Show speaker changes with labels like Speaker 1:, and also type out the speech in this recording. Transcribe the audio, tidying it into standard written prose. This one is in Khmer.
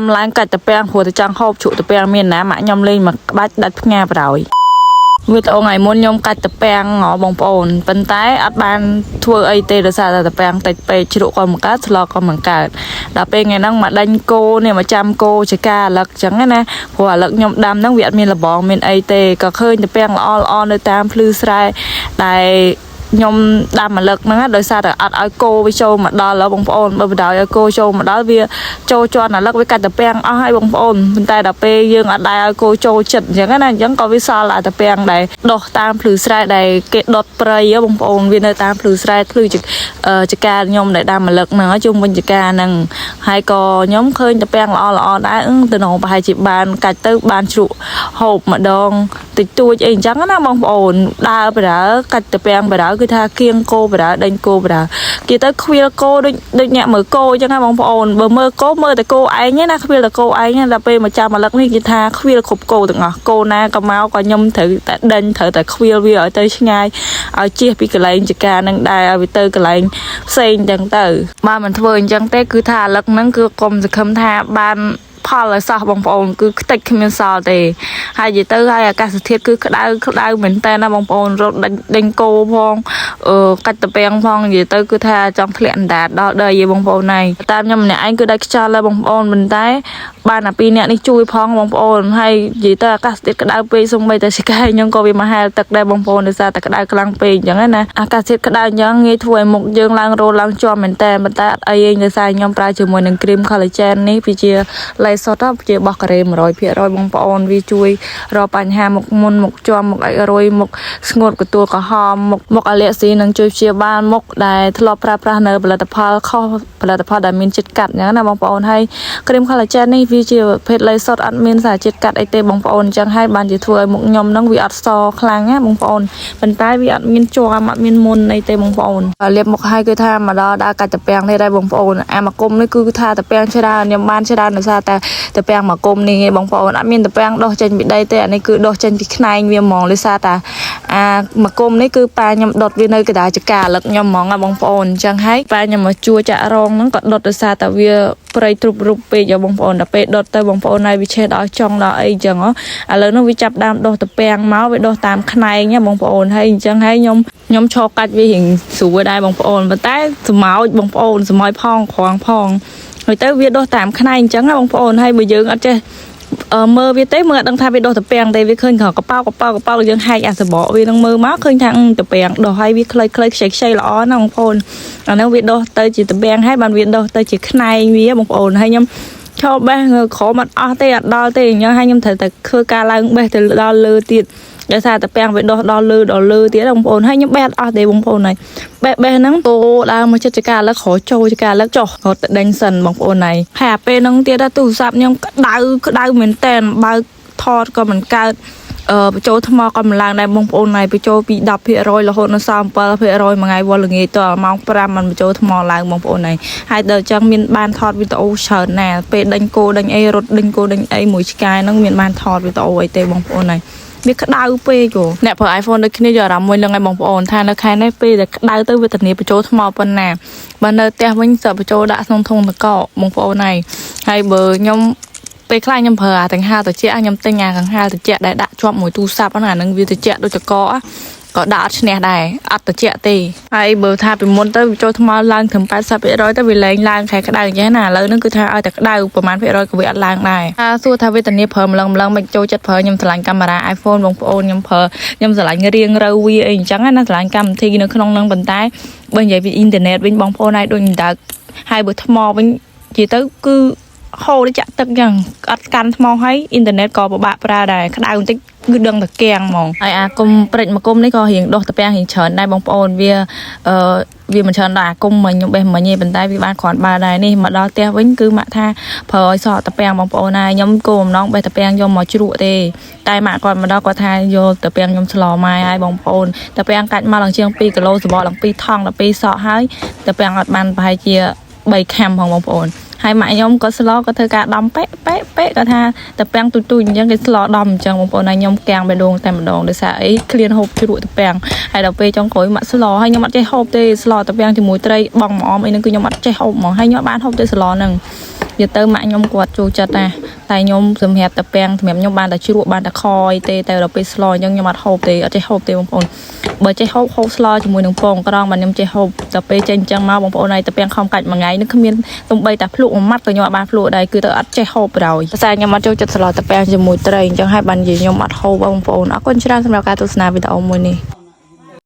Speaker 1: ំឡើងកាច់តាពាំងព្រោះតែចង់ហូបជ្រក់តាពាំងមានណាម៉ាក់ខ្ញុំលេងមកក្បាច់ដាច់ផ្ងាប្រោយ វីដេអូថ្ងៃមុនខ្ញុំកាច់តាពាំងហ៎បងប្អូនប៉ុន្តែអត់បានធ្វើអីទេដោយសារតែតាពាំងតិចពេកជ្រក់ក៏មិនកើតស្លក៏មិនកើតដល់ពេលថ្ងៃហ្នឹងមកដេញគោនេះមកចាំគោចកាអាលឹកចឹងណាព្រោះអាលឹកខ្ញុំដាំហ្នឹងវាអត់មានលបងមានអីទេក៏ឃើញតាពាំងល្អល្អនៅតាមភ្លឺស្រែដែលខ្ញុំដាំម្លឹកហ្នឹងណាដោយសារតែអត់ឲ្យគោវាចូលមកដល់ហ៎បងប្អូនបើបណ្ដោយឲ្យគោចូលមកដល់វាចូលជាន់អាលឹកវាកាច់តាពាំងអស់ហើយបងប្អូនប៉ុន្តែដល់ពេលយើងអត់ដែរឲ្យគោចូលចិត្តអញ្ចឹងណាអញ្ចឹងក៏វាសល់អាតាពាំងដែលដុះតាមភ្លឺស្រែដែលគេដុតព្រៃហ៎បងប្អូនវានៅតាមភ្លឺស្រែភ្លឺចកាខ្ញុំដែលដាំម្លឹកហ្នឹងជុំវិញចកាហ្នឹងហើយក៏ខ្ញុំឃើញតាពាំងល្អល្អដែរអឺតំណងប្រហែលជាបានកាច់ទៅបានជ្រក់ហូបម្ដងតិចតួចអីអញ្ចឹងណាបងប្អូនដើរបដើកាច់តាពាំងបដើគឺថាគៀងគោបដើដេញគោបដើគេទៅខ្វៀលគោដូចដូចអ្នកមើលគោអញ្ចឹងណាបងប្អូនបើមើលគោមើលតែគោឯងណាខ្វៀលតែគោឯងណាដល់ពេលមកចាំម្លឹកនេះគេថាខ្វៀលគ្រប់គោទាំងអស់គោណាក៏មកក៏ខ្ញុំត្រូវតែដេញត្រូវតែខ្វៀលវាឲ្យទៅឆ្ងាយឲ្យជៀសពីកន្លែងចការនឹងដែរឲ្យវាទៅកន្លែងផ្សេងអញ្ចឹងទៅបើមិនធ្វើអញ្ចឹងទេគឺថាអាលឹកហ្នឹងគឺកុំសង្ឃឹមថាបានផលឲ្យសោះបងប្អូនគឺខ្ទេចគ្មានសល់ទេហើយនិយាយទៅហើយអាកាសធាតុគឺក្តៅក្តៅមែនតើណាបងប្អូនរត់ដេញដេញគោផងអឺកាច់តពាំងផងនិយាយទៅគឺថាចង់ធ្លាក់អណ្ដាតដល់ដីឯងបងប្អូនហើយតាមខ្ញុំម្នាក់ឯងគឺដាច់ខ្យល់ហើយបងប្អូនប៉ុន្តែបានអាពីរនាក់នេះជួយផងបងប្អូនហើយនិយាយទៅអាកាសធាតុក្តៅពេកសូម្បីតែឆ្កែខ្ញុំក៏វាមកហែលទឹកដែរបងប្អូនដោយសារតែក្តៅខ្លាំងពេកអញ្ចឹងណាអាកាសធាតុក្តៅអញ្ចឹងងាយធ្វើឲ្យមុខយើងឡើងរោលឡើងជាប់មែនតើប៉ុន្តែអត់អីទេដោយសារខ្ញុំប្រើជាមួយនឹងគ្រីម collagen នេះវាជាឡៃសុតជារបស់កូរ៉េ100%បងប្អូនវាជួយរកបញ្ហាមុខមុនមុខជាប់មុខអីរុយមុខស្ងួតកទួលក្រហមមុខមុខអាឡែស៊ីនឹងជួយព្យាបាលមុខដែលធ្លាប់ប្រើប្រាស់នៅផលិតផលខុសផលិតផលដែលមានជាតិកាត់អញ្ចឹងណាបងប្អូនហើយគ្រីម collagen នេះវាជាប្រភេទឡៃសុតអត់មានសារជាតិកាត់អីទេបងប្អូនអញ្ចឹងហើយបានជាធ្វើឲ្យមុខខ្ញុំហ្នឹងវាអត់សខ្លាំងណាបងប្អូនប៉ុន្តែវាអត់មានជាំអត់មានមុនអីទេបងប្អូនលាបមុខហើយគឺថាមកដល់ដើរកាច់តាពាំងនេះដែរបងប្អូនអាមកគុំនេះគឺថាតាពាំងច្រើនខ្ញុំបានច្រើនដោយសារតែតាពាំងមកគុំនេះឯងបងប្អូនអត់មានតាពាំងដុះចេញពីដីទេអានេះគឺដុះចេញពីខ្នែងវាហ្មងដោយសារតែអាមកគុំនេះគឺប៉ាខ្ញុំដុតវានៅកណ្ដាលចកាលឹកខ្ញុំហ្មងណាបងប្អូនអញ្ចឹងហើយប៉ាខ្ញុំមកជួចាក់រងហ្នឹងក៏ដុតដោយសារតែវាព្រៃទ្រុបរុបពេកយកបងប្អូនដល់ពេលដុតទៅបងប្អូនហើយវាឆេះដល់ចុងដល់អីអញ្ចឹងហ៎ឥឡូវនោះវាចាប់ដើមដុះតាពាំងមកវាដុះតាមខ្នែងណាបងប្អូនហើយអញ្ចឹងហើយខ្ញុំខ្ញុំឈរកាច់វារៀងស្រួលដែរបងប្អូនប៉ុន្តែសម្ោចបងប្អូនសម្ោចផងក្រងផងហើយទៅវាដុះតាមខ្នែងអញ្ចឹងណាបងប្អូនហើយបើយើងអត់ចេះអឺមើលវាទេមើលអត់ដឹងថាវាដុះតាពាំងទេវាឃើញក្រកប៉ោកប៉ោកប៉ោយើងហែកអាសបកវានឹងមើលមកឃើញថាតាពាំងដុះហើយវាខ្លីៗខ្ចីខ្ចីល្អណាស់បងប្អូនអាហ្នឹងវាដុះទៅជាតាពាំងហើយបានវាដុះទៅជាខ្នែងវាបងប្អូនហើយខ្ញុំឈរបេះក្រមអត់អស់ទេអត់ដល់ទេអញ្ចឹងហើយខ្ញុំត្រូវតែធ្វើការឡើងបេះទៅដល់លើទៀតដោយសារតាពាំងវាដុះដល់លើដល់លើទៀតបងប្អូនហើយខ្ញុំបេះអត់អស់ទេបងប្អូនហើយបេះបេះហ្នឹងគោដើរមកចិត្តចកាលើក្រចូលចកាលើចុះរត់ទៅដេញសិនបងប្អូនហើយហើយអាពេលហ្នឹងទៀតទូរស័ព្ទខ្ញុំក្តៅក្តៅមែនតែនបើកថតក៏មិនកើតអឺបញ្ចូលថ្មក៏មិនឡើងដែរបងប្អូនហើយបញ្ចូលពី10%រហូតដល់37%មួយថ្ងៃវល់ល្ងាចតម៉ោង5มันបញ្ចូលថ្មឡើងបងប្អូនហើយហើយដល់ចឹងមានបានថតវីដេអូច្រើនណាស់ពេលដេញគោដេញអីរត់ដេញគោដេញអីមួយឆ្កែហ្នឹងមានបានថតវីដេអូអីទេបងប្អូនហើយវាក្តៅពេកហ៎អ្នកប្រើ iPhone ដូចគ្នាយកអារម្មណ៍មួយនឹងឲ្យបងប្អូនថានៅខែនេះពេលដែលក្តៅទៅវេទនាបញ្ចូលថ្មប៉ុណ្ណាបើនៅផ្ទះវិញសើបញ្ចូលដាក់ក្នុងធុងតកបងប្អូនហើយហើយបើខ្ញុំពេលខ្លះខ្ញុំប្រើអាកង្ហាត្រជាក់ខ្ញុំទិញអាកង្ហាត្រជាក់ដែលដាក់ជាប់មួយទូរស័ព្ទហ្នឹងអាហ្នឹងវាត្រជាក់ដូចតកក៏ដាក់អត់ឈ្នះដែរអត់ត្រជាក់ទេហើយបើថាពីមុនទៅវាចូលថ្មឡើងត្រឹម80%ទៅវាលែងឡើងខែក្តៅអញ្ចឹងណាឥឡូវហ្នឹងគឺថាឲ្យតែក្តៅប្រហែលភាគរយក៏វាអត់ឡើងដែរថាសួរថាវេទនាប្រើម្លឹងម្លឹងមិនចូលចិត្តប្រើខ្ញុំស្រឡាញ់កាមេរ៉ា iPhone បងប្អូនខ្ញុំប្រើខ្ញុំស្រឡាញ់រៀងរូវវាអីអញ្ចឹងណាស្រឡាញ់កម្មវិធីនៅក្នុងហ្នឹងប៉ុន្តែបើនិយាយពីអ៊ីនធឺណិតវិញបងប្អូនហើយដូចមិនដើកហើយបើថ្មវិញនិយាយទៅគឺហូរដូចចាក់ទឹកអញ្ចឹងអត់កាន់ថ្មហើយអ៊ីនធឺណិតក៏ពិបាកប្រើដែរក្តៅបន្តិចគឺដឹងតែកៀងហ្មងហើយអាគុំព្រិចមកគុំនេះក៏រៀងដុះតាពាំងរៀងច្រើនដែរបងប្អូនវាអឺវាមិនច្រើនដល់អាគុំមិញខ្ញុំបេះមិញទេប៉ុន្តែវាបានគ្រាន់បើដែរនេះមកដល់ផ្ទះវិញគឺម៉ាក់ថាប្រើឲ្យសក់តាពាំងបងប្អូនណាខ្ញុំគោបំណងបេះតាពាំងយកមកជ្រក់ទេតែម៉ាក់គាត់មកដល់គាត់ថាយកតាពាំងខ្ញុំស្លម៉ែហើយបងប្អូនតាពាំងកាច់មកឡើងជាង2គីឡូសបកឡើង2ថង់12សក់ហើយតាពាំងអត់បានប្រហែលជា3ខាំផងបងប្អូនហើយម៉ាក់ខ្ញុំក៏ស្លក៏ធ្វើការដំប៉េប៉េប៉េគាត់ថាតាពាំងទូទូអញ្ចឹងគេស្លដំអញ្ចឹងបងប្អូនហើយខ្ញុំកាំងបេះដូងតែម្ដងដោយសារអីឃ្លានហូបជ្រក់តាពាំងហើយដល់ពេលចុងក្រោយម៉ាក់ស្លហើយខ្ញុំអត់ចេះហូបទេស្លតាពាំងជាមួយត្រីបងម្អមអីហ្នឹងគឺខ្ញុំអត់ចេះហូបហ្មងហើយខ្ញុំអត់បានហូបទេស្លហ្នឹង និយាយទៅម៉ាក់ខ្ញុំគាត់ចូលចិត្តណាតែខ្ញុំសម្រាប់តាពាំងសម្រាប់ខ្ញុំបានតែជ្រក់បានតែខអីទេតែដល់ពេលស្លអញ្ចឹងខ្ញុំអត់ហូបទេអត់ចេះហូបទេបងប្អូនបើចេះហូបហូបស្លជាមួយនឹងពងក្រងបានខ្ញុំចេះហូបតែពេលចេញអញ្ចឹងមកបងប្អូនហើយតាពាំងខំកាច់មួយថ្ងៃនឹងគ្មានសំបីតែភ្លក់មួយម៉ាត់ក៏ខ្ញុំអត់បានភ្លក់ដែរគឺទៅអត់ចេះហូបបណ្ដោយភាសាខ្ញុំអត់ចូលចិត្តស្លតាពាំងជាមួយត្រីអញ្ចឹងហើយបាននិយាយខ្ញុំអត់ហូបបងប្អូនអរគុណច្រើនសម្រាប់ការទស្សនាវីដេអូមួយនេះ។